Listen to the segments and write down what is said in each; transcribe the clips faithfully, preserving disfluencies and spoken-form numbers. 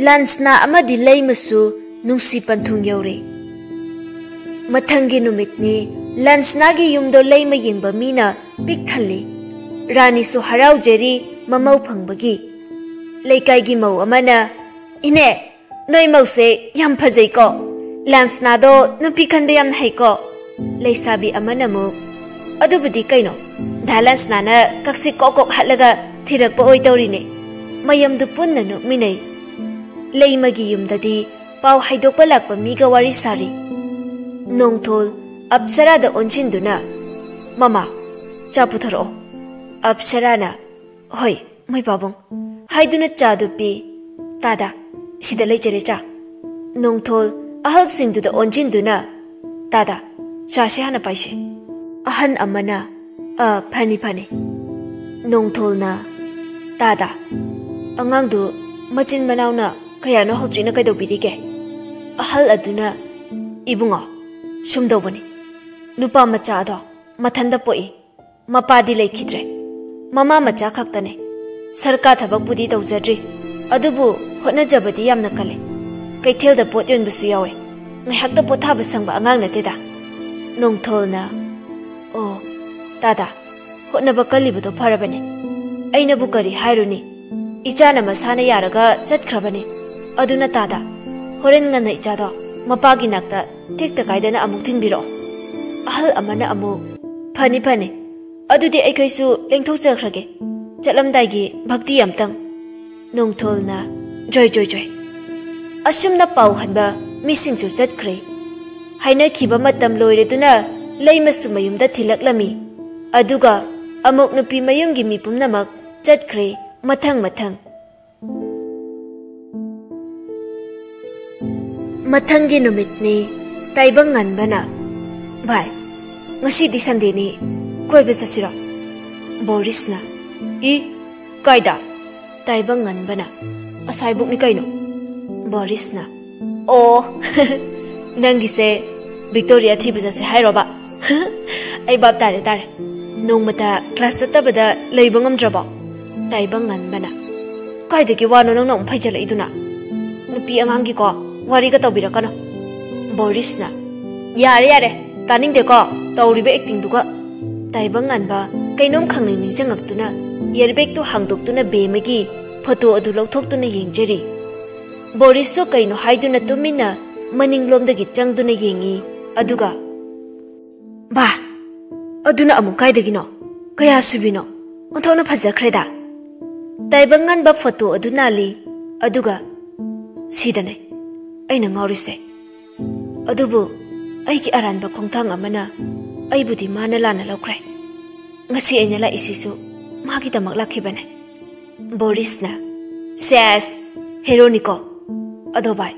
ꯂꯥꯟꯁꯅꯥ ꯑꯃꯗꯤ ꯂꯩꯃꯁꯨ ꯅꯨꯡꯁꯤ ꯄꯟꯊꯨꯡ ꯌꯧꯔꯦ꯫ ꯃꯊꯪꯒꯤ ꯅꯨꯃꯤꯠꯅꯤ, ꯂꯥꯟꯁꯅꯥꯒꯤ ꯌꯨꯝꯗꯣ ꯂꯩꯃ ꯌꯦꯡꯕ ꯃꯤꯅ ꯄꯤꯛ ꯊꯜꯂꯤ꯫ ꯔꯥꯅꯤꯁꯨ ꯍꯔꯥꯎꯖꯔꯤ ꯃꯃꯧ ꯐꯪꯕꯒꯤ꯫ ꯂꯩꯀꯥꯏꯒꯤ ꯃꯧ ꯑꯃꯅ, "ꯏꯅꯦ, ꯅꯣꯏ ꯃꯧꯁꯦ ꯌꯥꯝ ꯐꯖꯩꯀꯣ꯫ ꯂꯥꯟꯁꯅꯥꯗꯣ ꯅꯨꯄꯤ ꯈꯟꯕ ꯌꯥꯝꯅ ꯍꯩꯀꯣ꯫" ꯂꯩꯁꯥꯕꯤ ꯑꯃꯅ ꯑꯃꯨꯛ, "ꯑꯗꯨꯕꯨꯗꯤ ꯀꯩꯅꯣ, ꯗꯥ ꯂꯥꯟꯁꯅꯥꯅ ꯀꯛꯁꯤ ꯀꯣꯛ ꯀꯣꯛ ꯍꯠꯂꯒ ꯊꯤꯔꯛꯄ ꯑꯣꯏꯗꯧꯔꯤꯅꯦ꯫" ꯃꯌꯥꯝꯗꯨ ꯄꯨꯟꯅ ꯅꯣꯛꯃꯤꯟꯅꯩ꯫ ꯂꯩꯃꯒꯤ ꯌꯨꯝꯗꯗꯤ ꯄꯥꯎ ꯍꯥꯏꯗꯣꯛꯄ ꯂꯥꯛꯄ ꯃꯤꯒ ꯋꯥꯔꯤ ꯁꯥꯔꯤ꯫ ꯅꯣꯡꯊꯣꯜ ꯑꯞꯁꯔꯥꯗ ꯑꯣꯟꯁꯤꯟꯗꯨꯅ, "ꯃꯃꯥ, ꯆꯥ ꯄꯨꯊꯣꯔꯛꯑꯣ꯫" ꯑꯞꯁꯔꯥꯅ, "ꯍꯣꯏ, ꯃꯣꯏ ꯄꯥꯕꯨꯡ," ꯍꯥꯏꯗꯨꯅ ꯆꯥꯗꯨ ꯄꯤ꯫ "ꯇꯥꯗ, ꯁꯤꯗ ꯂꯩꯖꯔꯦ ꯆꯥ꯫" ꯅꯣꯡꯊꯣꯜ ꯑꯍꯜꯁꯤꯡꯗꯨꯗ ꯑꯣꯟꯁꯤꯟꯗꯨꯅ, "ꯇꯥꯗ, ꯆꯥꯁꯦ ꯍꯥꯟꯅ ꯄꯥꯏꯁꯦ꯫" ꯑꯍꯟ ꯑꯃꯅ, "ꯑ, ꯐꯅꯤ, ꯐꯅꯤ꯫" ꯅꯣꯡꯊꯣꯜꯅ, "ꯇꯥꯗ, ꯑꯉꯥꯡꯗꯨ ꯃꯆꯤꯟ ꯃꯅꯥꯎꯅ ꯀꯌꯥꯅꯣ ꯍꯧꯖꯤꯛꯅ ꯀꯩꯗꯧꯕꯤꯔꯤꯒꯦ?" ꯑꯍꯜ ꯑꯗꯨꯅ, "ꯏꯕꯨꯡꯉꯣ, ꯁꯨꯝ ꯇꯧꯕꯅꯤ꯫ ꯅꯨꯄꯥ ꯃꯆꯥ ꯑꯗꯣ ꯃꯊꯟꯇ ꯄꯣꯛꯏ꯫ ꯃꯄꯥꯗꯤ ꯂꯩꯈꯤꯗ꯭ꯔꯦ꯫ ꯃꯃꯥ ꯃꯆꯥ ꯈꯛꯇꯅꯦ꯫ ꯁꯔꯀꯥꯔ ꯊꯕꯛꯄꯨꯗꯤ ꯇꯧꯖꯗ꯭ꯔꯤ, ꯑꯗꯨꯕꯨ ꯍꯣꯠꯅꯖꯕꯗꯤ ꯌꯥꯝꯅ ꯀꯜꯂꯦ꯫ ꯀꯩꯊꯦꯜꯗ ꯄꯣꯠ ꯌꯣꯟꯕꯁꯨ ꯌꯥꯎꯋꯦ꯫ ꯉꯥꯏꯍꯥꯛꯇ ꯄꯣꯊꯥꯕ ꯁꯪꯕ ꯑꯉꯥꯡ ꯅꯠꯇꯦꯗ꯫" ꯅꯣꯡꯊꯣꯜꯅ, "ꯑꯣ, ꯇꯥꯗ, ꯍꯣꯠꯅꯕ ꯀꯜꯂꯤꯕꯗꯣ ꯐꯔꯕꯅꯦ꯫ ꯑꯩꯅꯕꯨ ꯀꯔꯤ ꯍꯥꯏꯔꯨꯅꯤ? ꯏꯆꯥꯅ ꯃꯁꯥꯅ ꯌꯥꯔꯒ ꯆꯠꯈ꯭ꯔꯕꯅꯦ꯫ ꯑꯗꯨꯅ ꯇꯥꯗ, ꯍꯣꯔꯦꯟ ꯉꯟꯅ ꯏꯆꯥꯗꯣ ꯃꯄꯥꯒꯤ ꯅꯥꯛꯇ ꯇꯦꯛꯇ ꯀꯥꯏꯗꯅ ꯑꯃꯨꯛ ꯊꯤꯟꯕꯤꯔꯛꯑꯣ꯫" ꯑꯍꯜ ꯑꯃꯅ ꯑꯃꯨꯛ, "ꯐꯅꯤ, ꯐꯅꯤ꯫ ꯑꯗꯨꯗꯤ ꯑꯩꯈꯣꯏꯁꯨ ꯂꯦꯡꯊꯣꯛꯆꯈ꯭ꯔꯒꯦ꯫ ꯆꯠꯂꯝꯗꯥꯏꯒꯤ ꯚꯛꯇꯤ ꯑꯝꯇꯪ꯫" ꯅꯣꯡꯊꯣꯜꯅ, "ꯖꯣꯏ, ꯖꯣꯏ, ꯖꯣꯏ꯫" ꯑꯁꯨꯝꯅ ꯄꯥꯎ ꯍꯟꯕ ꯃꯤꯁꯤꯡꯁꯨ ꯆꯠꯈ꯭ꯔꯦ꯫ ꯍꯥꯏꯅꯈꯤꯕ ꯃꯇꯝ ꯂꯣꯏꯔꯗꯨꯅ ꯂꯩꯃꯁꯨ ꯃꯌꯨꯝꯗ ꯊꯤꯜꯂꯛꯂꯝꯃꯤ꯫ ꯑꯗꯨꯒ ꯑꯃꯨꯛ ꯅꯨꯄꯤ ꯃꯌꯨꯝꯒꯤ ꯃꯤ ꯄꯨꯝꯅꯃꯛ ꯆꯠꯈ꯭ꯔꯦ ꯃꯊꯪ ꯃꯊꯪ꯫ ꯃꯊꯪꯒꯤ ꯅꯨꯃꯤꯠꯅꯤ꯫ ꯇꯥꯏꯕꯪ ꯉꯟꯕꯅ, "ꯚꯥꯏ, ꯉꯁꯤꯗꯤ ꯁꯟꯗꯦꯅꯤ, ꯀꯣꯏꯕ ꯆꯠꯁꯤꯔꯣ?" ꯕꯣꯔꯤꯁꯅ, "ꯏ, ꯀꯥꯏꯗ?" ꯇꯥꯏꯕꯪ ꯉꯟꯕꯅ, "ꯑꯁꯥꯏꯕꯨꯛꯅꯤ ꯀꯩꯅꯣ꯫" ꯕꯣꯔꯤꯁꯅ, "ꯑꯣ, ꯅꯪꯒꯤꯁꯦ ꯚꯤꯛꯇꯣꯔꯤꯌꯥ ꯊꯤꯕ ꯆꯠꯁꯦ ꯍꯥꯏꯔꯣꯕ?" "ꯑꯩ ꯚꯥꯞ ꯇꯥꯔꯦ, ꯇꯥꯔꯦ꯫ ꯅꯣꯡꯃꯇ ꯀ꯭ꯂꯥꯁ ꯆꯠꯇꯕꯗ ꯂꯩꯕ ꯉꯝꯗ꯭ꯔꯕꯣ?" ꯇꯥꯏꯕꯪ ꯉꯟꯕꯅ, "ꯀꯥꯏꯗꯒꯤ ꯋꯥꯅꯣ ꯅꯪꯅ ꯑꯃꯨꯛ ꯐꯩꯖꯜꯂꯛꯏꯗꯨꯅ? ꯅꯨꯄꯤ ꯑꯉꯥꯡꯒꯤꯀꯣ ꯋꯥꯔꯤꯒ ꯇꯧꯕꯤꯔꯛꯀꯅꯣ꯫" ꯕꯣꯔꯤꯁꯅ, "ꯌꯥꯔꯦ, ꯌꯥꯔꯦ, ꯇꯥꯅꯤꯡꯗꯦꯀꯣ ꯇꯧꯔꯤꯕ ꯑꯦꯛꯇꯤꯡꯗꯨꯒ꯫" ꯇꯥꯏꯕꯪ ꯉꯟꯕ ꯀꯩꯅꯣꯝ ꯈꯪꯅꯤꯡ ꯅꯤꯡꯁꯤꯡꯉꯛꯇꯨꯅ ꯏꯌꯔꯕꯦꯒꯇꯨ ꯍꯥꯡꯗꯣꯛꯇꯨꯅ ꯕꯦꯝꯃꯒꯤ ꯐꯣꯇꯣ ꯑꯗꯨ ꯂꯧꯊꯣꯛꯇꯨꯅ ꯌꯦꯡꯖꯔꯤ꯫ ꯕꯣꯔꯤꯁꯁꯨ ꯀꯩꯅꯣ ꯍꯥꯏꯗꯨꯅ ꯇꯨꯃꯤꯟꯅ ꯃꯅꯤꯡꯂꯣꯝꯗꯒꯤ ꯆꯪꯗꯨꯅ ꯌꯦꯡꯉꯤ꯫ ꯑꯗꯨꯒ, "ꯚꯥ, ꯑꯗꯨꯅ ꯑꯃꯨꯛ ꯀꯥꯏꯗꯒꯤꯅꯣ? ꯀꯌꯥ ꯁꯨꯕꯤꯅꯣ? ꯑꯣꯟꯊꯣꯛꯅ ꯐꯖꯈ꯭ꯔꯦꯗ!" ꯇꯥꯏꯕꯪ ꯉꯟꯕ ꯐꯣꯇꯣ ꯑꯗꯨ ꯅꯥꯜꯂꯤ꯫ ꯑꯗꯨꯒ, "ꯁꯤꯗꯅꯦ ꯑꯩꯅ ꯉꯥꯎꯔꯤꯁꯦ꯫ ꯑꯗꯨꯕꯨ ꯑꯩꯒꯤ ꯑꯔꯥꯟꯕ ꯈꯣꯡꯊꯥꯡ ꯑꯃꯅ ꯑꯩꯕꯨꯗꯤ ꯃꯥꯅ ꯂꯥꯟꯅ ꯂꯧꯈ꯭ꯔꯦ꯫ ꯉꯁꯤ ꯑꯩꯅ ꯂꯥꯛꯏꯁꯤꯁꯨ ꯃꯥꯒꯤꯗꯃꯛ ꯂꯥꯛꯈꯤꯕꯅꯦ꯫" ꯕꯣꯔꯤꯁꯅ, "ꯁꯦꯁ, ꯍꯦꯔꯣꯅꯤꯀꯣ꯫ ꯑꯗꯣ ꯚꯥꯏ,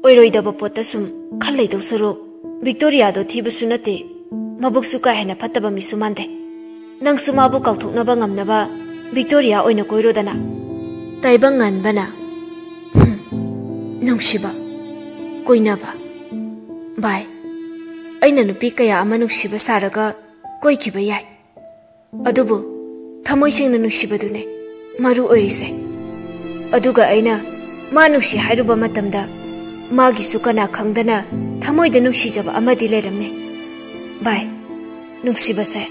ꯑꯣꯏꯔꯣꯏꯗꯕ ꯄꯣꯠꯇ ꯁꯨꯝ ꯈꯜ ꯂꯩꯗꯧ ꯁꯔꯨꯛ, ꯚꯤꯛꯇꯣꯔꯤꯌꯥꯗꯣ ꯊꯤꯕꯁꯨ ꯅꯠꯇꯦ, ꯃꯕꯨꯛꯁꯨ ꯀꯥ ꯍꯦꯟꯅ ꯐꯠꯇꯕ ꯃꯤꯁꯨ ꯃꯥꯟꯗꯦ꯫ ꯅꯪꯁꯨ ꯃꯥꯕꯨ ꯀꯥꯎꯊꯣꯛꯅꯕ ꯉꯝꯅꯕ ꯚꯤꯛꯇꯣꯔꯤꯌꯥ ꯑꯣꯏꯅ ꯀꯣꯏꯔꯣꯗꯅ꯫" ꯇꯥꯏꯕꯪ ꯉꯟꯕꯅ, "ꯍꯨꯝ, ꯅꯨꯡꯁꯤꯕ, ꯀꯣꯏꯅꯕ꯫ ꯚꯥꯏ, ꯑꯩꯅ ꯅꯨꯄꯤ ꯀꯌꯥ ꯑꯃ ꯅꯨꯡꯁꯤꯕ ꯁꯥꯔꯒ ꯀꯣꯏꯈꯤꯕ ꯌꯥꯏ꯫ ꯑꯗꯨꯕꯨ ꯊꯃꯣꯏ ꯁꯦꯡꯅ ꯅꯨꯡꯁꯤꯕꯗꯨꯅꯦ ꯃꯔꯨ ꯑꯣꯏꯔꯤꯁꯦ꯫ ꯑꯗꯨꯒ ꯑꯩꯅ ꯃꯥ ꯅꯨꯡꯁꯤ ꯍꯥꯏꯔꯨꯕ ꯃꯇꯝꯗ ꯃꯥꯒꯤꯁꯨ ꯀꯅꯥ ꯈꯪꯗꯅ ꯊꯃꯣꯏꯗ ꯅꯨꯡꯁꯤꯖꯕ ꯑꯃꯗꯤ ꯂꯩꯔꯝꯅꯤ꯫ ꯚꯥꯏ, ꯅꯨꯡꯁꯤꯕꯁꯦ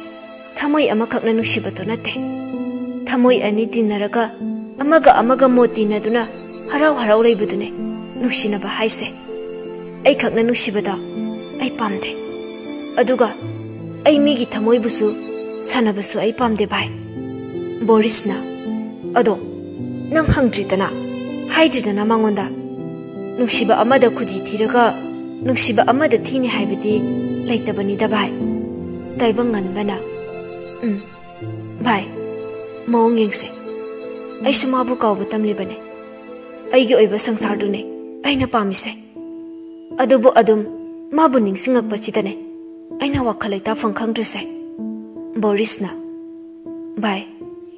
ꯊꯃꯣꯏ ꯑꯃꯈꯛꯅ ꯅꯨꯡꯁꯤꯕꯗꯨ ꯅꯠꯇꯦ꯫ ꯊꯃꯣꯏ ꯑꯅꯤ ꯇꯤꯟꯅꯔꯒ ꯑꯃꯒ ꯑꯃꯒ ꯃꯣꯠ ꯇꯤꯟꯅꯗꯨꯅ ꯍꯔꯥꯎ ꯍꯔꯥꯎ ꯂꯩꯕꯗꯨꯅꯦ ꯅꯨꯡꯁꯤꯅꯕ ꯍꯥꯏꯁꯦ꯫ ꯑꯩꯈꯛꯅ ꯅꯨꯡꯁꯤꯕꯗꯣ ꯑꯩ ꯄꯥꯝꯗꯦ꯫ ꯑꯗꯨꯒ ꯑꯩ ꯃꯤꯒꯤ ꯊꯃꯣꯏꯕꯨꯁꯨ ꯁꯥꯟꯅꯕꯁꯨ ꯑꯩ ꯄꯥꯝꯗꯦ ꯚꯥꯏ꯫" ꯕꯣꯔꯤꯁꯅ, "ꯑꯗꯣ ꯅꯪ ꯍꯪꯗ꯭ꯔꯤꯗꯅ, ꯍꯥꯏꯗ꯭ꯔꯤꯗꯅ ꯃꯉꯣꯟꯗ꯫ ꯅꯨꯡꯁꯤꯕ ꯑꯃꯗ ꯈꯨꯗꯤ ꯊꯤꯔꯒ ꯅꯨꯡꯁꯤꯕ ꯑꯃꯗ ꯊꯤꯅꯤ ꯍꯥꯏꯕꯗꯤ ꯂꯩꯇꯕꯅꯤꯗ ꯚꯥꯏ꯫" ꯇꯥꯏꯕꯪ ꯉꯟꯕꯅ, "ꯎꯝ, ꯚꯥꯏ, ꯃꯑꯣꯡ ꯌꯦꯡꯁꯦ꯫ ꯑꯩꯁꯨ ꯃꯥꯕꯨ ꯀꯥꯎꯕ ꯇꯝꯂꯤꯕꯅꯦ꯫ ꯑꯩꯒꯤ ꯑꯣꯏꯕ ꯁꯪꯁꯥꯔꯗꯨꯅꯦ ꯑꯩꯅ ꯄꯥꯝꯃꯤꯁꯦ꯫ ꯑꯗꯨꯕꯨ ꯑꯗꯨꯝ ꯃꯥꯕꯨ ꯅꯤꯡꯁꯤꯡꯉꯛꯄꯁꯤꯗꯅꯦ ꯑꯩꯅ ꯋꯥꯈꯜ ꯂꯩꯇꯥꯐꯝ ꯈꯪꯗ꯭ꯔꯤꯁꯦ꯫ ꯕꯣꯔꯤꯁꯅ, "ꯚꯥꯏ,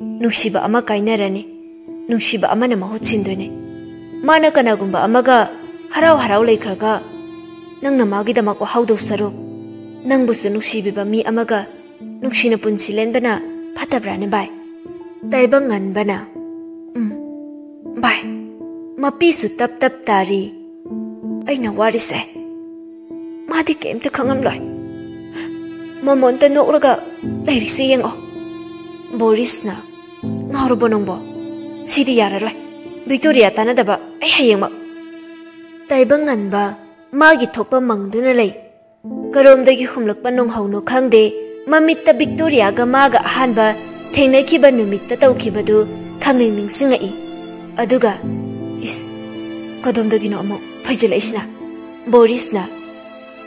ꯅꯨꯡꯁꯤꯕ ꯑꯃ ꯀꯥꯏꯅꯔꯅꯤ, ꯅꯨꯡꯁꯤꯕ ꯑꯃꯅ ꯃꯍꯨꯠ ꯁꯤꯟꯗꯣꯏꯅꯦ꯫ ꯃꯥꯅ ꯀꯅꯥꯒꯨꯝꯕ ꯑꯃꯒ ꯍꯔꯥꯎ ꯍꯔꯥꯎ ꯂꯩꯈ꯭ꯔꯒ ꯅꯪꯅ ꯃꯥꯒꯤꯗꯃꯛ ꯋꯥꯍꯧꯗꯧ ꯁꯔꯨꯛ, ꯅꯪꯕꯨꯁꯨ ꯅꯨꯡꯁꯤꯕꯤꯕ ꯃꯤ ꯑꯃꯒ ꯅꯨꯡꯁꯤꯅ ꯄꯨꯟꯁꯤ ꯂꯦꯟꯕꯅ ꯐꯠꯇꯕ꯭ꯔꯥꯅꯦ ꯚꯥꯏ?" ꯇꯥꯏꯕꯪ ꯉꯟꯕꯅ, "ꯎꯝ, ꯚꯥꯏ, ꯃꯄꯤꯁꯨ ꯇꯞ ꯇꯞ ꯇꯥꯔꯤ꯫ ꯑꯩꯅ ꯋꯥꯔꯤꯁꯦ ꯃꯥꯗꯤ ꯀꯩꯝꯇ ꯈꯪꯉꯝꯂꯣꯏ꯫ ꯃꯃꯣꯟꯇ ꯅꯣꯛꯂꯒ ꯂꯩꯔꯤꯁꯦ ꯌꯦꯡꯉꯣ꯫" ꯕꯣꯔꯤꯁꯅ, "ꯉꯥꯎꯔꯕꯣ ꯅꯪꯕꯣ? ꯁꯤꯗꯤ ꯌꯥꯔꯔꯣꯏ꯫ ꯕꯤꯛꯇꯣꯔꯤꯌꯥ ꯇꯥꯟꯅꯗꯕ ꯑꯩ ꯍꯌꯦꯡꯃꯛ꯫" ꯇꯥꯏꯕꯪ ꯉꯟꯕ ꯃꯥꯒꯤ ꯊꯣꯛꯄ ꯃꯪꯗꯨꯅ ꯂꯩ꯫ ꯀꯔꯣꯝꯗꯒꯤ ꯍꯨꯝꯂꯛꯄ ꯅꯣꯡꯍꯧꯅꯣ ꯈꯪꯗꯦ, ꯃꯃꯤꯠꯇ ꯕꯤꯛꯇꯣꯔꯤꯌꯥꯒ ꯃꯥꯒ ꯑꯍꯥꯟꯕ ꯊꯦꯡꯅꯈꯤꯕ ꯅꯨꯃꯤꯠꯇ ꯇꯧꯈꯤꯕꯗꯨ ꯈꯪꯅꯤꯡ ꯅꯤꯡꯁꯤꯡꯉꯛꯏ꯫ ꯑꯗꯨꯒ, ꯏꯁ, ꯀꯗꯣꯝꯗꯒꯤꯅꯣ ꯑꯃꯨꯛ ꯐꯩꯖꯤꯜꯂꯛꯏꯁꯤꯅ? ꯕꯣꯔꯤꯁꯅ,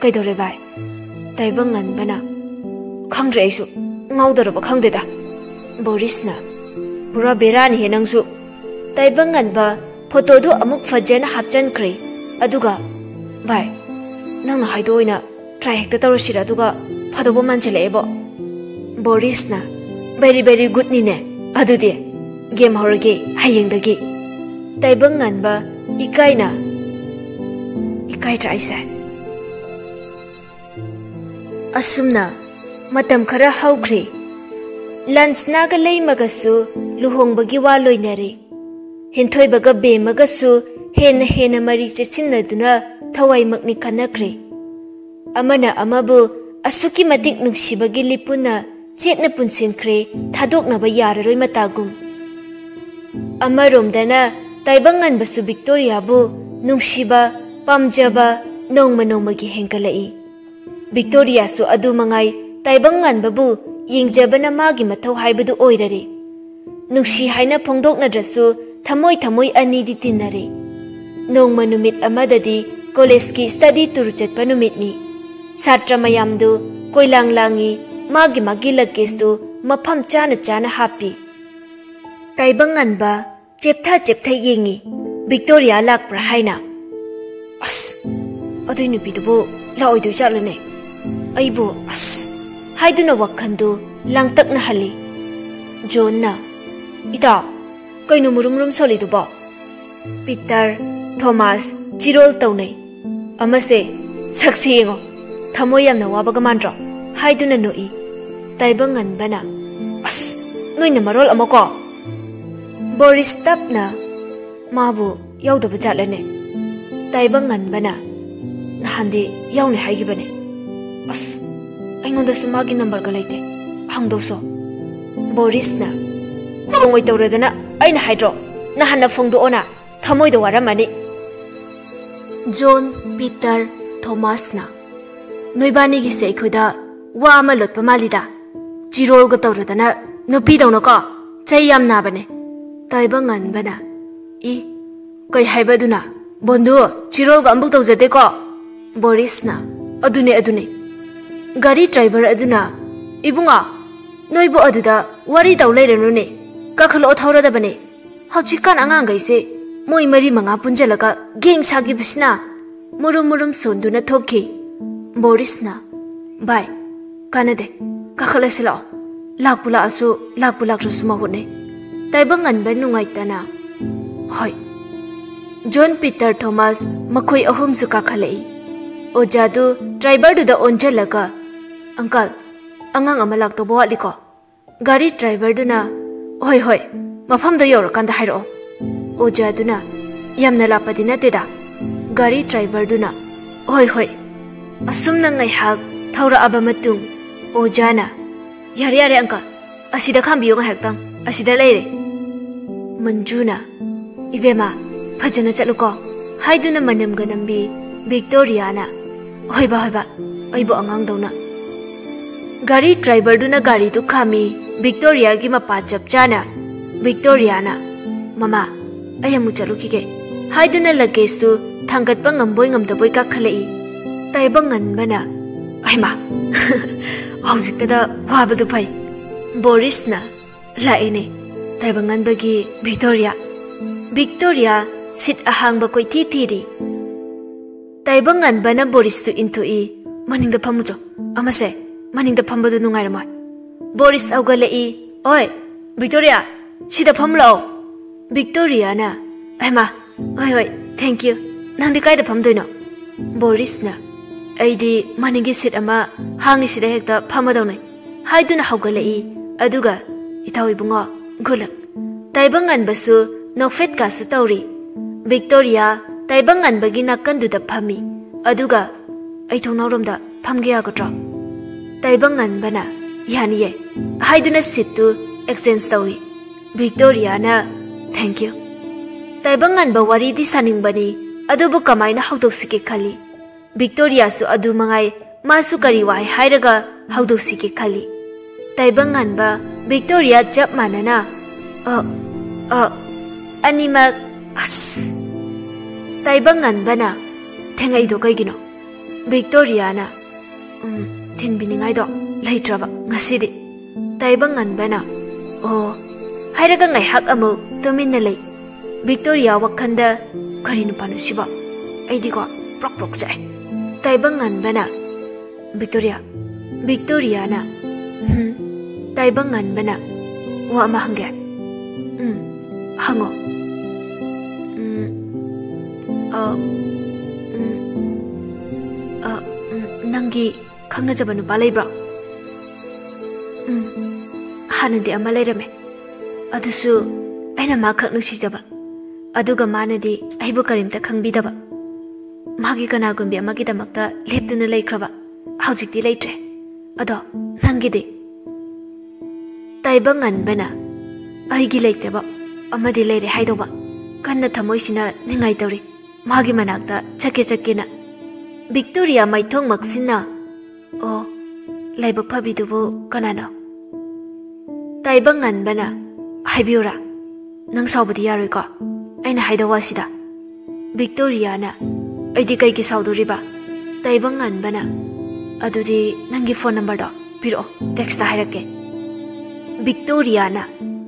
"ꯀꯩꯗꯧꯔꯦ ꯚꯥꯏ?" ꯇꯥꯏꯕꯪ ꯉꯟꯕꯅ, "ꯈꯪꯗ꯭ꯔꯦ ꯑꯩꯁꯨ, ꯉꯥꯎꯗꯧꯔꯕ ꯈꯪꯗꯦꯗ꯫" ꯕꯣꯔꯤꯁꯅ, "ꯄꯨꯔꯥ ꯕꯦꯔꯥꯅꯤꯍꯦ ꯅꯪꯁꯨ꯫" ꯇꯥꯏꯕꯪ ꯉꯟꯕ ꯐꯣꯇꯣꯗꯨ ꯑꯃꯨꯛ ꯐꯖꯅ ꯍꯥꯞꯆꯟꯈ꯭ꯔꯦ꯫ ꯑꯗꯨꯒ, "ꯚꯥꯏ, ꯅꯪꯅ ꯍꯥꯏꯗꯣ ꯑꯣꯏꯅ ꯇ꯭ꯔꯥꯏ ꯍꯦꯛꯇ ꯇꯧꯔꯁꯤꯔ, ꯑꯗꯨꯒ ꯐꯗꯧꯕ ꯃꯥꯟꯁꯤꯜꯂꯛꯑꯦꯕꯣ꯫" ꯕꯣꯔꯤꯁꯅ, "ꯚꯦꯔꯤ ꯚꯦꯔꯤ ꯒꯨꯗꯅꯤꯅꯦ꯫ ꯑꯗꯨꯗꯤ ꯒꯦꯝ ꯍꯧꯔꯒꯦ ꯍꯌꯦꯡꯗꯒꯤ꯫" ꯇꯥꯏꯕꯪ ꯉꯟꯕ ꯏꯀꯥꯏꯅ, "ꯏꯀꯥꯏꯗ꯭ꯔꯥ ꯑꯩꯁꯦ?" ꯑꯁꯨꯝꯅ ꯃꯇꯝ ꯈꯔ ꯍꯧꯈ꯭ꯔꯦ꯫ ꯂꯟꯁꯅꯥꯒ ꯂꯩꯃꯒꯁꯨ ꯂꯨꯍꯣꯡꯕꯒꯤ ꯋꯥ ꯂꯣꯏꯅꯔꯦ꯫ ꯍꯦꯟꯊꯣꯏꯕꯒ ꯕꯦꯝꯃꯒꯁꯨ ꯍꯦꯟꯅ ꯍꯦꯟꯅ ꯃꯔꯤ ꯆꯦꯠꯁꯤꯟꯅꯗꯨꯅ ꯊꯋꯥꯏꯃꯛꯅꯤ ꯈꯟꯅꯈ꯭ꯔꯦ꯫ ꯑꯃꯅ ꯑꯃꯕꯨ ꯑꯁꯨꯛꯀꯤ ꯃꯇꯤꯛ ꯅꯨꯡꯁꯤꯕꯒꯤ ꯂꯤꯄꯨꯟꯅ ꯆꯦꯠꯅ ꯄꯨꯟꯁꯤꯟꯈ꯭ꯔꯦ, ꯊꯥꯗꯣꯛꯅꯕ ꯌꯥꯔꯔꯣꯏ ꯃꯇꯥꯒꯨꯝ꯫ ꯑꯃꯔꯣꯝꯗꯅ ꯇꯥꯏꯕꯪ ꯉꯟꯕꯁꯨ ꯕꯤꯛꯇꯣꯔꯤꯌꯥꯕꯨ ꯅꯨꯡꯁꯤꯕ, ꯄꯥꯝꯖꯕ ꯅꯣꯡꯃ ꯅꯣꯡꯃꯒꯤ ꯍꯦꯟꯒꯠꯂꯛꯏ꯫ ꯕꯤꯛꯇꯣꯔꯤꯌꯥꯁꯨ ꯑꯗꯨ ꯃꯉꯥꯏ, ꯇꯥꯏꯕꯪ ꯉꯟꯕꯕꯨ ꯌꯦꯡꯖꯕꯅ ꯃꯥꯒꯤ ꯃꯊꯧ ꯍꯥꯏꯕꯗꯨ ꯑꯣꯏꯔꯔꯦ꯫ ꯅꯨꯡꯁꯤ ꯍꯥꯏꯅ ꯐꯣꯡꯗꯣꯛꯅꯗ꯭ꯔꯁꯨ ꯊꯃꯣꯏ ꯊꯃꯣꯏ ꯑꯅꯤꯗꯤ ꯇꯤꯟꯅꯔꯦ꯫ ꯅꯣꯡꯃ ꯅꯨꯃꯤꯠ ꯑꯃꯗꯗꯤ ꯀꯣꯂꯦꯖꯀꯤ ꯁ꯭ꯇꯗꯤ ꯇꯨꯔ ꯆꯠꯄ ꯅꯨꯃꯤꯠꯅꯤ꯫ ꯁꯥꯇ꯭ꯔ ꯃꯌꯥꯝꯗꯨ ꯀꯣꯏꯂꯥꯡ ꯂꯥꯡꯉꯤ, ꯃꯥꯒꯤ ꯃꯥꯒꯤ ꯂꯒꯦꯖꯇꯨ ꯃꯐꯝ ꯆꯥꯅ ꯆꯥꯅ ꯍꯥꯞꯄꯤ꯫ ꯇꯥꯏꯕꯪ ꯉꯟꯕ ꯆꯦꯞꯊ ꯆꯦꯞꯊ ꯌꯦꯡꯉꯤ, ꯕꯤꯛꯇꯣꯔꯤꯌꯥ ꯂꯥꯛꯄ꯭ꯔꯥ ꯍꯥꯏꯅ꯫ "ꯑꯁ, ꯑꯗꯨꯏ ꯅꯨꯄꯤꯗꯨꯕꯨ ꯂꯥꯛꯑꯣꯏꯗꯣꯏ ꯖꯥꯠꯂꯅꯦ? ꯑꯩꯕꯨ ꯑꯁ ꯍꯥꯏꯗꯨꯅ ꯋꯥꯈꯜꯗꯨ ꯂꯥꯡꯇꯛꯅꯍꯜꯂꯤ꯫ ꯖꯣꯟꯅ, "ꯏꯇꯥ, ꯀꯩꯅꯣ ꯃꯨꯔꯨꯝ ꯃꯨꯔꯨꯝ ꯁꯣꯜꯂꯤꯗꯨꯕꯣ?" ꯄꯤꯇꯔ, ꯊꯣꯃꯥꯁ ꯆꯤꯔꯣꯜ ꯇꯧꯅꯩ꯫ ꯑꯃꯁꯦ, "ꯁꯛꯁꯤ ꯌꯦꯡꯉꯣ, ꯊꯃꯣꯏ ꯌꯥꯝꯅ ꯋꯥꯕꯒ ꯃꯥꯟꯗ꯭ꯔꯣ?" ꯍꯥꯏꯗꯨꯅ ꯅꯣꯛꯏ꯫ ꯇꯥꯏꯕꯪ ꯉꯟꯕꯅ, "ꯑꯁ, ꯅꯣꯏꯅ ꯃꯔꯣꯜ ꯑꯃꯀꯣ!" ꯕꯣꯔꯤꯁ ꯇꯞꯅ, "ꯃꯥꯕꯨ ꯌꯥꯎꯗꯕ ꯖꯥꯠꯂꯅꯦ?" ꯇꯥꯏꯕꯪ ꯉꯟꯕꯅ, "ꯅꯍꯥꯟꯗꯤ ꯌꯥꯎꯅꯤ ꯍꯥꯏꯈꯤꯕꯅꯦ꯫ ꯑꯁ, ꯑꯩꯉꯣꯟꯗꯁꯨ ꯃꯥꯒꯤ ꯅꯝꯕꯔꯒ ꯂꯩꯇꯦ꯫ ꯍꯪꯗꯧꯁꯣ꯫" ꯕꯣꯔꯤꯁꯅ, "ꯈꯣꯡꯉꯣꯏ ꯇꯧꯔꯗꯅ ꯑꯩꯅ ꯍꯥꯏꯗ꯭ꯔꯣ? ꯅꯍꯥꯟꯅ ꯐꯣꯡꯗꯣꯛꯑꯣꯅ꯫ ꯊꯃꯣꯏꯗ ꯋꯥꯔꯝꯃꯅꯤ꯫" ꯖꯣꯟ, ꯄꯤꯇꯔ, ꯊꯣꯃꯥꯁꯅ, "ꯅꯣꯏꯕꯥꯅꯤꯒꯤꯁꯦ ꯑꯩꯈꯣꯏꯗ ꯋꯥ ꯑꯃ ꯂꯣꯠꯄ ꯃꯥꯜꯂꯤꯗ꯫ ꯆꯤꯔꯣꯜꯒ ꯇꯧꯔꯗꯅ ꯅꯨꯄꯤꯗꯧꯅꯀꯣ꯫ ꯆꯩ ꯌꯥꯝ ꯅꯥꯕꯅꯦ꯫" ꯇꯥꯏꯕꯪ ꯉꯟꯕꯅ, "ꯏ, ꯀꯩ ꯍꯥꯏꯕ ꯑꯗꯨꯅ? ꯕꯣꯟꯗꯨ ꯆꯤꯔꯣꯜꯒ ꯑꯃꯨꯛ ꯇꯧꯖꯗꯦꯀꯣ꯫" ꯕꯣꯔꯤꯁꯅ, "ꯑꯗꯨꯅꯦ, ꯑꯗꯨꯅꯦ꯫" ꯒꯥꯔꯤ ꯗ꯭ꯔꯥꯏꯚꯔ ꯑꯗꯨꯅ, "ꯏꯕꯨꯡꯉꯣ, ꯅꯣꯏꯕꯨ ꯑꯗꯨꯗ ꯋꯥꯔꯤ ꯇꯧ ꯂꯩꯔꯅꯨꯅꯦ꯫ ꯀꯥꯈꯠꯂꯛꯑꯣ ꯊꯧꯔꯗꯕꯅꯦ꯫ ꯍꯧꯖꯤꯛꯀꯥꯟ ꯑꯉꯥꯡꯈꯩꯁꯦ ꯃꯣꯏ ꯃꯔꯤ ꯃꯉꯥ ꯄꯨꯟꯖꯜꯂꯒ ꯒꯦꯡ ꯁꯥꯈꯤꯕꯁꯤꯅ꯫" ꯃꯨꯔꯨꯝ ꯃꯨꯔꯨꯝ ꯁꯣꯟꯗꯨꯅ ꯊꯣꯛꯈꯤ꯫ ꯕꯣꯔꯤꯁꯅ, "ꯚꯥꯏ, ꯀꯥꯟꯅꯗꯦ, ꯀꯥꯈꯠꯂꯁꯤ ꯂꯥꯛꯑꯣ꯫ ꯂꯥꯛꯄꯨ ꯂꯥꯛꯑꯁꯨ, ꯂꯥꯛꯄꯨ ꯂꯥꯛꯇ꯭ꯔꯁꯨ ꯃꯍꯨꯠꯅꯦ꯫" ꯇꯥꯏꯕꯪ ꯉꯟꯕ ꯅꯨꯡꯉꯥꯏꯇꯅ, "ꯍꯣꯏ꯫" ꯖꯣꯟ, ꯄꯤꯇꯔ, ꯊꯣꯃꯥꯁ ꯃꯈꯣꯏ ꯑꯍꯨꯝꯁꯨ ꯀꯥꯈꯠꯂꯛꯏ꯫ ꯑꯣꯖꯥꯗꯨ ꯗ꯭ꯔꯥꯏꯚꯔꯗꯨꯗ ꯑꯣꯟꯁꯤꯜꯂꯒ, "ꯑꯪꯀꯜ, ꯑꯉꯥꯡ ꯑꯃ ꯂꯥꯛꯇꯧꯕ ꯋꯥꯠꯂꯤꯀꯣ?" ꯒꯥꯔꯤ ꯗ꯭ꯔꯥꯏꯚꯔꯗꯨꯅ, "ꯍꯣꯏ, ꯍꯣꯏ, ꯃꯐꯝꯗ ꯌꯧꯔꯀꯥꯟꯗ ꯍꯥꯏꯔꯛꯑꯣ꯫" ꯑꯣꯖꯥꯗꯨꯅ, "ꯌꯥꯝꯅ ꯂꯥꯞꯄꯗꯤ ꯅꯠꯇꯦꯗ꯫" ꯒꯥꯔꯤ ꯗ꯭ꯔꯥꯏꯚꯔꯗꯨꯅ, "ꯍꯣꯏ, ꯍꯣꯏ꯫" ꯑꯁꯨꯝꯅ ꯉꯥꯏꯍꯥꯛ ꯊꯧꯔꯛꯑꯕ ꯃꯇꯨꯡ, ꯑꯣꯖꯥꯅ, "ꯌꯥꯔꯦ, ꯌꯥꯔꯦ, ꯑꯪꯀꯜ, ꯑꯁꯤꯗ ꯈꯥꯝꯕꯤꯌꯨ ꯉꯥꯏꯍꯥꯛꯇꯪ, ꯑꯁꯤꯗ ꯂꯩꯔꯦ꯫" ꯃꯟꯖꯨꯅ, "ꯏꯕꯦꯝꯃ, ꯐꯖꯅ ꯆꯠꯂꯨꯀꯣ" ꯍꯥꯏꯗꯨꯅ ꯃꯅꯝꯒ ꯅꯝꯕꯤ꯫ ꯚꯤꯛꯇꯣꯔꯤꯌꯥꯅ, "ꯍꯣꯏꯕ, ꯍꯣꯏꯕ, ꯑꯩꯕꯨ ꯑꯉꯥꯡꯗꯧꯅ꯫" ꯒꯥꯔꯤ ꯗ꯭ꯔꯥꯏꯚꯔꯗꯨꯅ ꯒꯥꯔꯤꯗꯨ ꯈꯥꯝꯃꯤ꯫ ꯚꯤꯛꯇꯣꯔꯤꯌꯥꯒꯤ ꯃꯄꯥ ꯆꯞ ꯆꯥꯅ꯫ ꯚꯤꯛꯇꯣꯔꯤꯌꯥꯅ, "ꯃꯃꯥ, ꯑꯩ ꯑꯃꯨꯛ ꯆꯠꯂꯨꯈꯤꯒꯦ" ꯍꯥꯏꯗꯨꯅ ꯂꯒꯦꯖꯇꯨ ꯊꯥꯡꯒꯠꯄ ꯉꯝꯕꯣꯏ ꯉꯝꯗꯕꯣꯏ ꯀꯥꯈꯠꯂꯛꯏ꯫ ꯇꯥꯏꯕꯪ ꯉꯟꯕꯅ, "ꯍꯩꯃꯥ, ꯍꯧꯖꯤꯛꯇꯗ ꯋꯥꯕꯗꯨ ꯐꯩ꯫" ꯕꯣꯔꯤꯁꯅ, "ꯂꯥꯛꯏꯅꯦ, ꯇꯥꯏꯕꯪ ꯉꯟꯕꯒꯤ ꯚꯤꯛꯇꯣꯔꯤꯌꯥ꯫" ꯚꯤꯛꯇꯣꯔꯤꯌꯥ ꯁꯤꯠ ꯑꯍꯥꯡꯕ ꯀꯣꯏꯊꯤ ꯊꯤꯔꯤ꯫ ꯇꯥꯏꯕꯪ ꯉꯟꯕꯅ ꯕꯣꯔꯤꯁꯇꯨ ꯏꯟꯊꯣꯛꯏ꯫ "ꯃꯅꯤꯡꯗ ꯐꯝꯃꯨꯆꯣ꯫ ꯑꯃꯁꯦ ꯃꯅꯤꯡꯗ ꯐꯝꯕꯗꯨ ꯅꯨꯡꯉꯥꯏꯔꯝꯃꯣꯏ꯫" ꯕꯣꯔꯤꯁ ꯍꯧꯒꯠꯂꯛꯏ꯫ "ꯑꯣꯏ, ꯚꯤꯛꯇꯣꯔꯤꯌꯥ, ꯁꯤꯗ ꯐꯝꯃꯨ ꯂꯥꯛꯑꯣ꯫" ꯚꯤꯛꯇꯣꯔꯤꯌꯥꯅ, "ꯍꯩꯃꯥ, ꯍꯣꯏ, ꯍꯣꯏ, thank you꯫ ꯅꯪꯗꯤ ꯀꯥꯏꯗ ꯐꯝꯗꯣꯏꯅꯣ?" ꯕꯣꯔꯤꯁꯅ, "ꯑꯩꯗꯤ ꯃꯅꯤꯡꯒꯤ ꯁꯤꯠ ꯑꯃ ꯍꯥꯡꯉꯤꯁꯤꯗ ꯍꯦꯛꯇ ꯐꯝꯃꯗꯧꯅꯤ" ꯍꯥꯏꯗꯨꯅ ꯍꯧꯒꯠꯂꯛꯏ꯫ ꯑꯗꯨꯒ, "ꯏꯇꯥꯎ ꯏꯕꯨꯡꯉꯣ, good luck꯫" ꯇꯥꯏꯕꯪ ꯉꯟꯕꯁꯨ ꯅꯣꯛꯐꯦꯠꯀꯥꯁꯨ ꯇꯧꯔꯤ꯫ ꯚꯤꯛꯇꯣꯔꯤꯌꯥ ꯇꯥꯏꯕꯪ ꯉꯟꯕꯒꯤ ꯅꯥꯀꯟꯗꯨꯗ ꯐꯝꯃꯤ꯫ ꯑꯗꯨꯒ, "ꯑꯩ ꯊꯣꯡꯅꯥꯎꯔꯣꯝꯗ ꯐꯝꯒꯦ ꯌꯥꯒꯗ꯭ꯔꯣ?" ꯇꯥꯏꯕꯪ ꯉꯟꯕꯅ, "ꯌꯥꯅꯤꯌꯦ" ꯍꯥꯏꯗꯨꯅ ꯁꯤꯠꯇꯨ exchange ꯇꯧꯏ꯫ ꯚꯤꯛꯇꯣꯔꯤꯌꯥꯅ, "Thank you꯫" ꯇꯥꯏꯕꯪ ꯉꯟꯕ ꯋꯥꯔꯤꯗꯤ ꯁꯥꯅꯤꯡꯕꯅꯤ, ꯑꯗꯨꯕꯨ ꯀꯃꯥꯏꯅ ꯍꯧꯗꯣꯛꯁꯤꯒꯦ ꯈꯜꯂꯤ꯫ ꯚꯤꯛꯇꯣꯔꯤꯌꯥꯁꯨ ꯑꯗꯨ ꯃꯉꯥꯏ, ꯃꯥꯁꯨ ꯀꯔꯤ ꯋꯥꯍꯩ ꯍꯥꯏꯔꯒ ꯍꯧꯗꯣꯛꯁꯤꯒꯦ ꯈꯜꯂꯤ꯫ ꯇꯥꯏꯕꯪ ꯉꯟꯕ, ꯚꯤꯛꯇꯣꯔꯤꯌꯥ ꯆꯞ ꯃꯥꯟꯅꯅ, "ꯑ, ꯑ, ꯑꯅꯤꯃꯛ, ꯑꯁ!" ꯇꯥꯏꯕꯪ ꯉꯟꯕꯅ, "ꯊꯦꯡꯉꯛꯏꯗꯣ ꯀꯩꯒꯤꯅꯣ?" ꯚꯤꯛꯇꯣꯔꯤꯌꯥꯅ, "ꯎꯝ, ꯊꯤꯟꯕꯤꯅꯤꯡꯉꯥꯏꯗꯣ ꯂꯩꯇ꯭ꯔꯕ ꯉꯁꯤꯗꯤ꯫" ꯇꯥꯏꯕꯪ ꯉꯟꯕꯅ, "ꯑꯣ" ꯍꯥꯏꯔꯒ ꯉꯥꯏꯍꯥꯛ ꯑꯃꯨꯛ ꯇꯨꯃꯤꯟꯅ ꯂꯩ꯫ ꯚꯤꯛꯇꯣꯔꯤꯌꯥ ꯋꯥꯈꯜꯗ, "ꯀꯔꯤ ꯅꯨꯄꯥꯅꯣ ꯁꯤꯕꯣ? ꯑꯩꯗꯤꯀꯣ ꯄ꯭ꯔꯣꯛ ꯄ꯭ꯔꯣꯛ ꯆꯥꯛꯑꯦ꯫" ꯇꯥꯏꯕꯪ ꯉꯟꯕꯅ, "ꯚꯤꯛꯇꯣꯔꯤꯌꯥ, ꯚꯤꯛꯇꯣꯔꯤꯌꯥꯅ꯫" "ꯎꯝ?" ꯇꯥꯏꯕꯪ ꯉꯟꯕꯅ, "ꯋꯥ ꯑꯃ ꯍꯪꯒꯦ꯫" "ꯎꯝ, ꯍꯪꯉꯣ꯫" "ꯎꯝ, ꯑ, ꯎꯝ, ꯑ, ꯎꯝ, ꯅꯪꯒꯤ ꯈꯪꯅꯖꯕ ꯅꯨꯄꯥ ꯂꯩꯕ꯭ꯔꯣ?" "ꯎꯝ, ꯍꯥꯟꯅꯗꯤ ꯑꯃ ꯂꯩꯔꯝꯃꯦ꯫ ꯑꯗꯨꯁꯨ ꯑꯩꯅ ꯃꯥ ꯈꯛ ꯅꯨꯡꯁꯤꯖꯕ꯫ ꯑꯗꯨꯒ ꯃꯥꯅꯗꯤ ꯑꯩꯕꯨ ꯀꯔꯤꯝꯇ ꯈꯪꯕꯤꯗꯕ꯫ ꯃꯥꯒꯤ ꯀꯅꯥꯒꯨꯝꯕꯤ ꯑꯃꯒꯤꯗꯃꯛꯇ ꯂꯦꯞꯇꯨꯅ ꯂꯩꯈ꯭ꯔꯕ꯫ ꯍꯧꯖꯤꯛꯇꯤ ꯂꯩꯇ꯭ꯔꯦ꯫ ꯑꯗꯣ ꯅꯪꯒꯤꯗꯤ?" ꯇꯥꯏꯕꯪ ꯉꯟꯕꯅ, "ꯑꯩꯒꯤ ꯂꯩꯇꯦꯕ, ꯑꯃꯗꯤ ꯂꯩꯔꯦ ꯍꯥꯏꯗꯧꯕ꯫ ꯀꯟꯅ ꯊꯃꯣꯏꯁꯤꯅ ꯅꯤꯡꯉꯥꯏ ꯇꯧꯔꯤ꯫ ꯃꯥꯒꯤ ꯃꯅꯥꯛꯇ ꯆꯠꯀꯦ ꯆꯠꯀꯦꯅ꯫" ꯚꯤꯛꯇꯣꯔꯤꯌꯥ ꯃꯥꯏꯊꯣꯡ ꯃꯛꯁꯤꯟꯅ, "ꯑꯣ, ꯂꯥꯏꯕꯛ ꯐꯕꯤꯗꯨꯕꯨ ꯀꯅꯥꯅꯣ?" ꯇꯥꯏꯕꯪ ꯉꯟꯕꯅ, "ꯍꯥꯏꯕꯤꯌꯨꯔꯥ? ꯅꯪ ꯁꯥꯎꯕꯗꯤ ꯌꯥꯔꯣꯏꯀꯣ, ꯑꯩꯅ ꯍꯥꯏꯗꯧ ꯋꯥꯁꯤꯗ?" ꯚꯤꯛꯇꯣꯔꯤꯌꯥꯅ, "ꯑꯩꯗꯤ ꯀꯩꯒꯤ ꯁꯥꯎꯗꯣꯔꯤꯕ?" ꯇꯥꯏꯕꯪ ꯉꯟꯕꯅ, "ꯑꯗꯨꯗꯤ ꯅꯪꯒꯤ ꯐꯣꯟ ꯅꯝꯕꯔꯗꯣ ꯄꯤꯔꯛꯑꯣ, ꯇꯦꯛꯁꯇ ꯍꯥꯏꯔꯛꯀꯦ꯫" ꯚꯤꯛꯇꯣꯔꯤꯌꯥꯅ,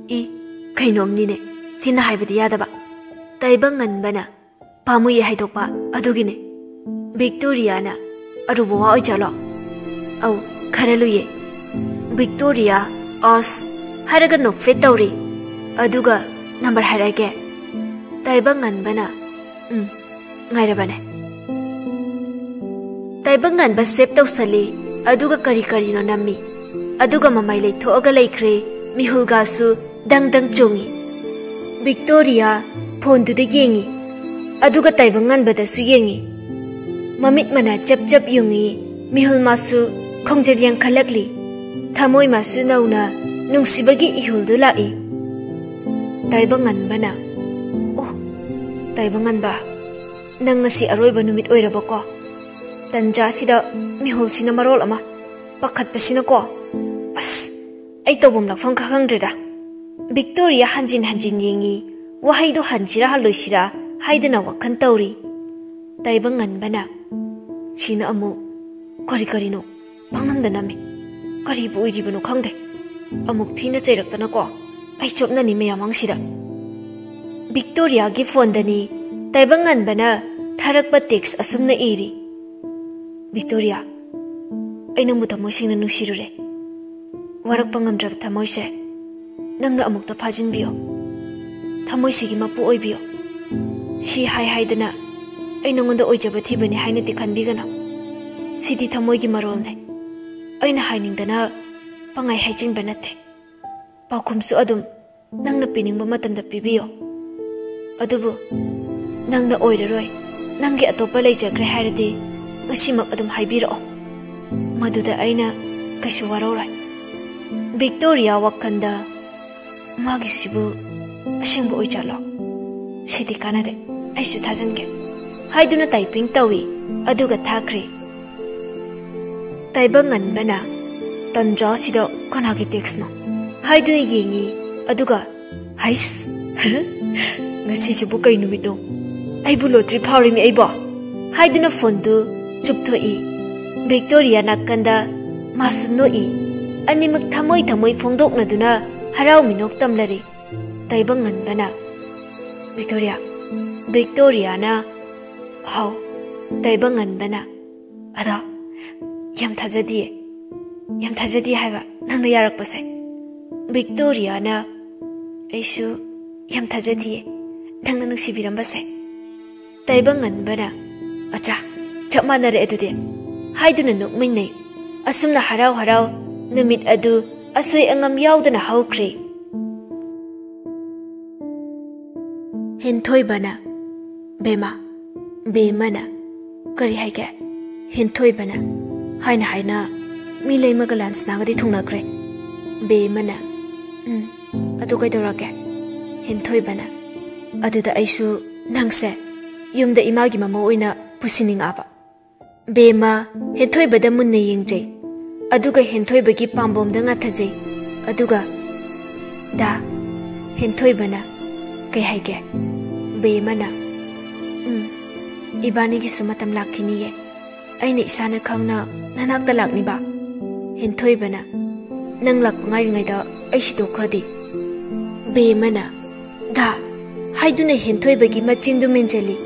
"ꯏ, ꯀꯩꯅꯣꯝꯅꯤꯅꯦ, ꯆꯤꯟꯅ ꯍꯥꯏꯕꯗꯤ ꯌꯥꯗꯕ꯫" ꯇꯥꯏꯕꯪ ꯉꯟꯕꯅ, "ꯄꯥꯝꯃꯨꯏꯌꯦ ꯍꯥꯏꯗꯣꯛꯄ, ꯑꯗꯨꯒꯤꯅꯦ꯫" ꯚꯤꯛꯇꯣꯔꯤꯌꯥꯅ, "ꯑꯔꯨꯕ ꯋꯥ ꯑꯣꯏꯖꯥꯠꯂꯣ?" "ꯑꯧ, ꯈꯔ ꯂꯨꯏꯌꯦ꯫" ꯚꯤꯛꯇꯣꯔꯤꯌꯥ, "ꯑꯁ" ꯍꯥꯏꯔꯒ ꯅꯣꯛꯐꯦꯠ ꯇꯧꯔꯤ꯫ ꯑꯗꯨꯒ ꯅꯝꯕꯔ ꯍꯥꯏꯔꯛꯑꯒꯦ꯫ ꯇꯥꯏꯕꯪꯉꯟꯕꯅ, "ꯎꯝ, ꯉꯥꯏꯔꯕꯅꯦ꯫" ꯇꯥꯏꯕꯪꯉꯟꯕ ꯁꯦꯞ ꯇꯧꯁꯜꯂꯤ, ꯑꯗꯨꯒ ꯀꯔꯤ ꯀꯔꯤꯅꯣ ꯅꯝꯃꯤ꯫ ꯑꯗꯨꯒ ꯃꯃꯥꯏ ꯂꯩꯊꯣꯛꯑꯒ ꯂꯩꯈ꯭ꯔꯦ꯫ ꯃꯤꯍꯨꯜꯒꯥꯁꯨ ꯗꯪ ꯗꯪ ꯆꯣꯡꯉꯤ꯫ ꯚꯤꯛꯇꯣꯔꯤꯌꯥ ꯐꯣꯟꯗꯨꯗ ꯌꯦꯡꯉꯤ, ꯑꯗꯨꯒ ꯇꯥꯏꯕꯪꯉꯟꯕꯗꯁꯨ ꯌꯦꯡꯉꯤ꯫ ꯃꯃꯤꯠ ꯃꯅꯥ ꯆꯞ ꯆꯞ ꯌꯨꯡꯉꯤ꯫ ꯃꯤꯍꯨꯜ ꯃꯥꯁꯨ ꯈꯣꯡꯖꯦꯜ ꯌꯥꯡꯈꯠꯂꯛꯂꯤ꯫ ꯊꯃꯣꯏ ꯃꯥꯁꯨ ꯅꯧꯅ ꯅꯨꯡꯁꯤꯕꯒꯤ ꯏꯍꯨꯜꯗꯨ ꯂꯥꯛꯏ꯫ ꯇꯥꯏꯕꯪꯉꯟꯕꯅ, "ꯑꯣ, ꯇꯥꯏꯕꯪꯉꯟꯕ, ꯅꯪ ꯉꯁꯤ ꯑꯔꯣꯏꯕ ꯅꯨꯃꯤꯠ ꯑꯣꯏꯔꯕꯀꯣ? ꯇꯟꯖꯥꯁꯤꯗ ꯃꯤꯍꯨꯜꯁꯤꯅ ꯃꯔꯣꯜ ꯑꯃ ꯄꯥꯈꯠꯄꯁꯤꯅꯀꯣ꯫ ꯑꯁ, ꯑꯩ ꯇꯧꯐꯝ ꯂꯥꯛꯐꯝ ꯈꯪꯗ꯭ꯔꯦꯗ꯫" ꯚꯤꯛꯇꯣꯔꯤꯌꯥ ꯍꯟꯖꯤꯟ ꯍꯟꯖꯤꯟ ꯌꯦꯡꯉꯤ꯫ ꯋꯥꯍꯩꯗꯣ ꯍꯟꯁꯤꯔꯥ ꯍꯜꯂꯣꯏꯁꯤꯔꯥ ꯍꯥꯏꯗꯅ ꯋꯥꯈꯜ ꯇꯧꯔꯤ꯫ ꯇꯥꯏꯕꯪꯉꯟꯕꯅ, "ꯁꯤꯅ ꯑꯃꯨꯛ ꯀꯔꯤ ꯀꯔꯤꯅꯣ ꯄꯪꯅꯝꯗ ꯅꯝꯃꯤ꯫ ꯀꯔꯤꯕꯨ ꯑꯣꯏꯔꯤꯕꯅꯣ ꯈꯪꯗꯦ꯫ ꯑꯃꯨꯛ ꯊꯤꯅ ꯆꯩꯔꯛꯇꯅꯀꯣ꯫ ꯑꯩ ꯆꯣꯞꯅꯅꯤ ꯃꯌꯥꯝ ꯃꯥꯡꯁꯤꯗ꯫" ꯚꯤꯛꯇꯣꯔꯤꯌꯥꯒꯤ ꯐꯣꯟꯗꯅꯤ ꯇꯥꯏꯕꯪꯉꯟꯕꯅ ꯊꯥꯔꯛꯄ ꯇꯦꯛꯁ ꯑꯁꯨꯝꯅ ꯏꯔꯤ: "ꯚꯤꯛꯇꯣꯔꯤꯌꯥ, ꯑꯩ ꯅꯪꯕꯨ ꯊꯃꯣꯏ ꯁꯦꯡꯅ ꯅꯨꯡꯁꯤꯔꯨꯔꯦ꯫ ꯋꯥꯔꯛꯄ ꯉꯝꯗ꯭ꯔꯕ ꯊꯃꯣꯏꯁꯦ ꯅꯪꯅ ꯑꯃꯨꯛꯇ ꯐꯥꯖꯤꯟꯕꯤꯌꯣ꯫ ꯊꯃꯣꯏꯁꯤꯒꯤ ꯃꯄꯨ ꯑꯣꯏꯕꯤꯌꯣ꯫ ꯁꯤ ꯍꯥꯏ ꯍꯥꯏꯗꯅ ꯑꯩ ꯅꯉꯣꯟꯗ ꯑꯣꯏꯖꯕ ꯊꯤꯕꯅꯤ ꯍꯥꯏꯅꯗꯤ ꯈꯟꯕꯤꯒꯅꯨ꯫ ꯁꯤꯗꯤ ꯊꯃꯣꯏꯒꯤ ꯃꯔꯣꯜꯅꯦ꯫ ꯑꯩꯅ ꯍꯥꯏꯅꯤꯡꯗꯅ ꯄꯪꯍꯥꯏ ꯍꯥꯏꯖꯤꯟꯕ ꯅꯠꯇꯦ꯫ ꯄꯥꯎꯈꯨꯝꯁꯨ ꯑꯗꯨꯝ ꯅꯪꯅ ꯄꯤꯅꯤꯡꯕ ꯃꯇꯝꯗ ꯄꯤꯕꯤꯌꯣ꯫ ꯑꯗꯨꯕꯨ ꯅꯪꯅ ꯑꯣꯏꯔꯔꯣꯏ, ꯅꯪꯒꯤ ꯑꯇꯣꯞꯄ ꯂꯩꯖꯈ꯭ꯔꯦ ꯍꯥꯏꯔꯗꯤ ꯉꯁꯤꯃꯛ ꯑꯗꯨꯝ ꯍꯥꯏꯕꯤꯔꯛꯑꯣ꯫ ꯃꯗꯨꯗ ꯑꯩꯅ ꯀꯩꯁꯨ ꯋꯥꯔꯧꯔꯣꯏ꯫" ꯚꯤꯛꯇꯣꯔꯤꯌꯥ ꯋꯥꯈꯜꯗ, "ꯃꯥꯒꯤꯁꯤꯕꯨ ꯑꯁꯦꯡꯕ ꯑꯣꯏꯖꯥꯠꯂꯣ? ꯁꯤꯗꯤ ꯀꯥꯟꯅꯗꯦ, ꯑꯩꯁꯨ ꯊꯥꯖꯤꯟꯒꯦ" ꯍꯥꯏꯗꯨꯅ ꯇꯥꯏꯄꯤꯡ ꯇꯧꯏ꯫ ꯑꯗꯨꯒ ꯊꯥꯈ꯭ꯔꯦ꯫ ꯇꯥꯏꯕꯪꯉꯟꯕꯅ, "ꯇꯟꯖꯥꯁꯤꯗ ꯀꯅꯥꯒꯤ ꯇꯦꯛꯁꯅꯣ?" ꯍꯥꯏꯗꯨꯅ ꯌꯦꯡꯉꯤ꯫ ꯑꯗꯨꯒ, "ꯍꯩꯁ, ꯉꯁꯤꯁꯤꯕꯨ ꯀꯩ ꯅꯨꯃꯤꯠꯅꯣ? ꯑꯩꯕꯨ ꯂꯣꯇ꯭ꯔꯤ ꯐꯥꯎꯔꯤꯃꯤ ꯑꯩꯕꯣ!" ꯍꯥꯏꯗꯨꯅ ꯐꯣꯟꯗꯨ ꯆꯨꯞꯊꯣꯛꯏ꯫ ꯚꯤꯛꯇꯣꯔꯤꯌꯥ ꯅꯥꯀꯟꯗ ꯃꯥꯁꯨ ꯅꯣꯛꯏ꯫ ꯑꯅꯤꯃꯛ ꯊꯃꯣꯏ ꯊꯃꯣꯏ ꯐꯣꯡꯗꯣꯛꯅꯗꯨꯅ ꯍꯔꯥꯎ ꯃꯤꯅꯣꯛ ꯇꯝꯂꯔꯦ꯫ ꯇꯥꯏꯕꯪꯉꯟꯕꯅ, "ꯚꯤꯛꯇꯣꯔꯤꯌꯥ, ꯚꯤꯛꯇꯣꯔꯤꯌꯥꯅ, ꯍꯥꯎ, ꯇꯥꯏꯕꯪꯉꯟꯕꯅ, "ꯑꯗꯣ, ꯌꯥꯝ ꯊꯥꯖꯗꯤꯌꯦ, ꯌꯥꯝ ꯊꯥꯖꯗꯤꯌꯦ ꯍꯥꯏꯕ ꯅꯪꯅ ꯌꯥꯔꯛꯄꯁꯦ꯫" ꯕꯤꯛꯇꯣꯔꯤꯌꯥꯅ, "ꯑꯩꯁꯨ ꯌꯥꯝ ꯊꯥꯖꯗꯤꯌꯦ ꯅꯪꯅ ꯅꯨꯡꯁꯤꯕꯤꯔꯝꯕꯁꯦ꯫" ꯇꯥꯏꯕꯪꯉꯟꯕꯅ, "ꯑꯆꯥ, ꯆꯞ ꯃꯥꯟꯅꯔꯦ ꯑꯗꯨꯗꯤ" ꯍꯥꯏꯗꯨꯅ ꯅꯣꯛꯃꯤꯟꯅꯩ꯫ ꯑꯁꯨꯝꯅ ꯍꯔꯥꯎ ꯍꯔꯥꯎ ꯅꯨꯃꯤꯠ ꯑꯗꯨ ꯑꯁꯣꯏ ꯑꯉꯥꯝ ꯌꯥꯎꯗꯅ ꯍꯧꯈ꯭ꯔꯦ꯫ ꯍꯦꯟꯊꯣꯏꯕꯅ, "ꯕꯦꯃꯥ, ꯕꯦꯃꯅ"꯫ "ꯀꯔꯤ ꯍꯥꯏꯒꯦ?" ꯍꯦꯟꯊꯣꯏꯕꯅ, ꯍꯥꯏꯅ ꯍꯥꯏꯅ ꯃꯤ ꯂꯩꯃꯒ ꯂꯥꯟꯁꯅꯥꯒꯗꯤ ꯊꯨꯡꯅꯈ꯭ꯔꯦ꯫ ꯕꯦꯃꯅ, "ꯎꯝ, ꯑꯗꯨ ꯀꯩꯗꯧꯔꯒꯦ?" ꯍꯦꯟꯊꯣꯏꯕꯅ, "ꯑꯗꯨꯗ ꯑꯩꯁꯨ ꯅꯪꯁꯦ ꯌꯨꯝꯗ ꯏꯃꯥꯒꯤ ꯃꯃꯧ ꯑꯣꯏꯅ ꯄꯨꯁꯤꯟꯅꯤꯡꯉꯛꯑꯕ꯫" ꯕꯦꯃ ꯍꯦꯟꯊꯣꯏꯕꯗ ꯃꯨꯟꯅ ꯌꯦꯡꯖꯩ, ꯑꯗꯨꯒ ꯍꯦꯟꯊꯣꯏꯕꯒꯤ ꯄꯥꯝꯕꯣꯝꯗ ꯉꯥꯊꯖꯩ, ꯑꯗꯨꯒ, "ꯗꯥ꯫" ꯍꯦꯟꯊꯣꯏꯕꯅ, "ꯀꯩ ꯍꯥꯏꯒꯦ?" ꯕꯦꯃꯅ, "ꯎꯝ, ꯏꯕꯥꯅꯤꯒꯤꯁꯨ ꯃꯇꯝ ꯂꯥꯛꯈꯤꯅꯤꯌꯦ꯫ ꯑꯩꯅ ꯏꯁꯥꯅ ꯈꯪꯅ ꯅꯅꯥꯛꯇ ꯂꯥꯛꯅꯤꯕ꯫" ꯍꯦꯟꯊꯣꯏꯕꯅ, "ꯅꯪ ꯂꯥꯛꯄ ꯉꯥꯏꯔꯤꯉꯩꯗ ꯑꯩ ꯁꯤꯗꯣꯛꯈ꯭ꯔꯗꯤ?" ꯕꯦꯃꯅ, "ꯗꯥ" ꯍꯥꯏꯗꯨꯅ ꯍꯦꯟꯊꯣꯏꯕꯒꯤ ꯃꯆꯤꯟꯗꯨ ꯃꯦꯟꯖꯜꯂꯤ꯫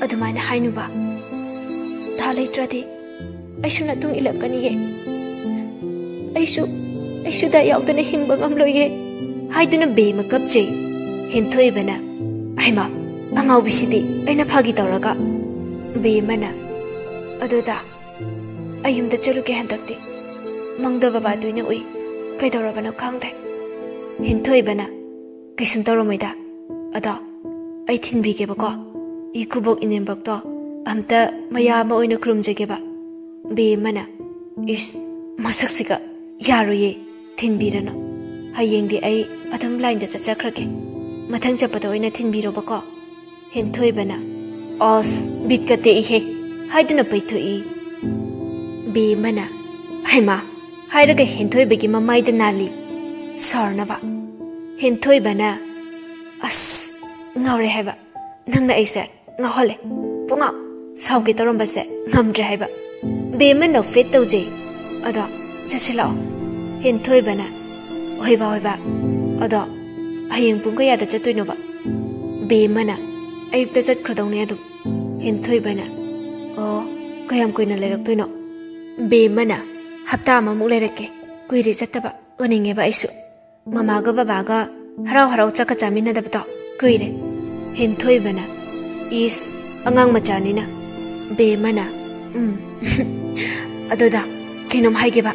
"ꯑꯗꯨꯃꯥꯏꯅ ꯍꯥꯏꯅꯨꯕ꯫ ꯗꯥ ꯂꯩꯇ꯭ꯔꯗꯤ ꯑꯩꯁꯨ ꯅꯇꯨꯡ ꯏꯜꯂꯛꯀꯅꯤꯌꯦ꯫ ꯑꯩꯁꯨ, ꯑꯩꯁꯨ ꯗꯥ ꯌꯥꯎꯗꯅ ꯍꯤꯡꯕ ꯉꯝꯂꯣꯏꯌꯦ" ꯍꯥꯏꯗꯨꯅ ꯕꯦꯃ ꯀꯞꯆꯩ꯫ ꯍꯦꯟꯊꯣꯏꯕꯅ, "ꯍꯩꯃꯥ, ꯑꯉꯥꯎꯕꯤꯁꯤꯗꯤ ꯑꯩꯅ ꯐꯥꯒꯤ ꯇꯧꯔꯒ꯫" ꯕꯦꯃꯅ, "ꯑꯗꯣ ꯗꯥ, ꯑꯩ ꯌꯨꯝꯗ ꯆꯠꯂꯨꯒꯦ ꯍꯟꯗꯛꯇꯤ꯫ ꯃꯪꯗ ꯕꯕꯥ ꯇꯣꯏꯅ ꯎꯏ꯫ ꯀꯩꯗꯧꯔꯕꯅꯣ ꯈꯪꯗꯦ꯫" ꯍꯦꯟꯊꯣꯏꯕꯅ, "ꯀꯩꯁꯨꯝ ꯇꯧꯔꯝꯃꯣꯏꯗ꯫ ꯑꯗꯣ ꯑꯩ ꯊꯤꯟꯕꯤꯒꯦꯕꯀꯣ꯫ ꯏꯀꯨꯕꯣꯛ ꯏꯅꯦꯝꯕꯣꯛꯇꯣ ꯑꯝꯇ ꯃꯌꯥ ꯑꯃ ꯑꯣꯏꯅ ꯈꯨꯔꯨꯝꯖꯒꯦꯕ꯫" ꯕꯦꯃꯅ, "ꯏꯁ, ꯃꯁꯛꯁꯤꯒ ꯌꯥꯔꯣꯏꯌꯦ, ꯊꯤꯟꯕꯤꯔꯅꯨ꯫ ꯍꯌꯦꯡꯗꯤ ꯑꯩ ꯑꯗꯨꯝ ꯂꯥꯏꯟꯗ ꯆꯠꯆꯈ꯭ꯔꯒꯦ꯫ ꯃꯊꯪ ꯆꯠꯄꯗ ꯑꯣꯏꯅ ꯊꯤꯟꯕꯤꯔꯣꯕꯀꯣ꯫" ꯍꯦꯟꯊꯣꯏꯕꯅ, "ꯑꯁ, ꯕꯤꯠꯀ ꯇꯦꯛꯏꯍꯦ" ꯍꯥꯏꯗꯨꯅ ꯄꯩꯊꯣꯛꯏ꯫ ꯕꯦꯃꯅ, "ꯍꯩꯃꯥ" ꯍꯥꯏꯔꯒ ꯍꯦꯟꯊꯣꯏꯕꯒꯤ ꯃꯃꯥꯏꯗ ꯅꯥꯜꯂꯤ꯫ ꯁꯥꯎꯔꯅꯕ꯫ ꯍꯦꯟꯊꯣꯏꯕꯅ, "ꯑꯁ, ꯉꯥꯎꯔꯦ ꯍꯥꯏꯕ꯫ ꯅꯪꯅ ꯑꯩꯁꯦ ꯉꯥꯎꯍꯜꯂꯦ꯫ ꯄꯨꯡꯉꯥꯎ ꯁꯥꯎꯒꯦ ꯇꯧꯔꯝꯕꯁꯦ ꯉꯝꯗ꯭ꯔꯦ ꯍꯥꯏꯕ꯫" ꯕꯦꯝꯃ ꯅꯣꯛꯐꯦꯠ ꯇꯧꯖꯩ꯫ "ꯑꯗꯣ ꯆꯠꯁꯤꯜꯂꯛꯑꯣ꯫" ꯍꯦꯟꯊꯣꯏꯕꯅ, "ꯍꯣꯏꯕ, ꯍꯣꯏꯕ꯫ ꯑꯗꯣ ꯍꯌꯦꯡ ꯄꯨꯡ ꯀꯌꯥꯗ ꯆꯠꯇꯣꯏꯅꯣꯕ?" ꯕꯦꯝꯃꯅ, "ꯑꯌꯨꯛꯇ ꯆꯠꯈ꯭ꯔꯗꯧꯅꯦ ꯑꯗꯨꯝ꯫" ꯍꯦꯟꯊꯣꯏꯕꯅ, ꯑꯣ, ꯀꯌꯥꯝ ꯀꯨꯏꯅ ꯂꯩꯔꯛꯇꯣꯏꯅꯣ? ꯕꯦꯝꯃꯅ, "ꯍꯞꯇꯥ ꯑꯃꯃꯨꯛ ꯂꯩꯔꯛꯀꯦ꯫ ꯀꯨꯏꯔꯦ ꯆꯠꯇꯕ꯫ ꯎꯅꯤꯡꯉꯦꯕ ꯑꯩꯁꯨ꯫ ꯃꯃꯥꯒ ꯕꯕꯥꯒ ꯍꯔꯥꯎ ꯍꯔꯥꯎ ꯆꯥꯛꯀ ꯆꯥꯃꯤꯟꯅꯗꯕꯗꯣ ꯀꯨꯏꯔꯦ꯫" ꯍꯦꯟꯊꯣꯏꯕꯅ, "ꯏꯁ, ꯑꯉꯥꯡ ꯃꯆꯥꯅꯤꯅ꯫" ꯕꯦꯝꯃꯅ, "ꯎꯝ꯫ ꯑꯗꯨꯗ ꯀꯩꯅꯣꯝ ꯍꯥꯏꯒꯦꯕ꯫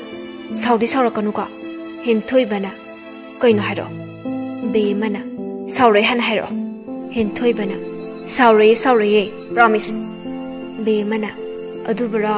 ꯁꯥꯎꯗꯤ ꯁꯥꯎꯔꯛꯀꯅꯨꯀꯣ꯫" ꯍꯦꯟꯊꯣꯏꯕꯅ, "ꯀꯩꯅꯣ ꯍꯥꯏꯔꯛꯑꯣ꯫" ꯕꯦꯝꯃꯅ, "ꯁꯥꯎꯔꯣꯏ ꯍꯥꯟꯅ ꯍꯥꯏꯔꯛꯑꯣ꯫" ꯍꯦꯟꯊꯣꯏꯕꯅ, "ꯁꯥꯎꯔꯣꯏꯌꯦ, ꯁꯥꯎꯔꯣꯏꯌꯦ, promise꯫" ꯕꯦꯝꯃꯅ, "ꯑꯗꯨꯕꯨꯔꯣ,